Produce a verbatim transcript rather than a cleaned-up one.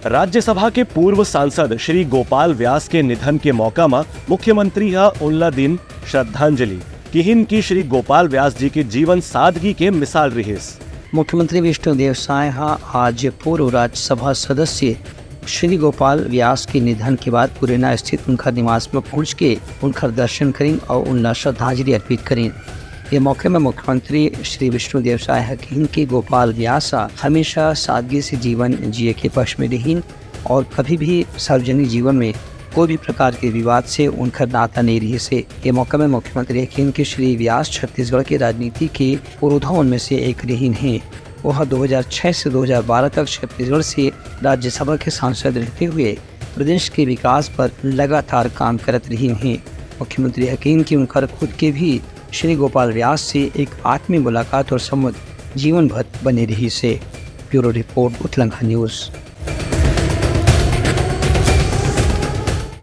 राज्यसभा के पूर्व सांसद श्री गोपाल व्यास के निधन के मौका म मुख्यमंत्री ह उनला दिन श्रद्धांजलि। किहिन कि श्री गोपाल व्यास जी के जीवन सादगी के मिसाल रिहिस। मुख्यमंत्री विष्णुदेव साय ह आज पूर्व राज्यसभा सदस्य श्री गोपाल व्यास के निधन के बाद पुरैना स्थित उनकर निवास में पहुंच के उनकर दर्शन करिन और उनला श्रद्धांजलि अर्पित करिन। ये मौके में मुख्यमंत्री श्री विष्णुदेव साय ह किहिन कि गोपाल व्यास ह हमेशा सादगी से जीवन जिए के पक्ष में रहिन और कभी भी सार्वजनिक जीवन में कोई भी प्रकार के विवाद से उनकर नाता नहीं रहिस हे। ये मौका में मुख्यमंत्री ह किहिन कि श्री व्यास छत्तीसगढ़ के राजनीति के पुरोधा उनमें से एक रहिन हे। वह दो हज़ार छह से दो हज़ार बारह तक छत्तीसगढ़ से राज्यसभा के सांसद रहते हुए प्रदेश के विकास पर लगातार काम करत रहिन हे। मुख्यमंत्री ह किहिन कि उनकर खुद के भी श्री गोपाल व्यास से एक आत्मीय मुलाकात और संबंध जीवन भर बने रहिस हे। Bureau report, Utlangha news.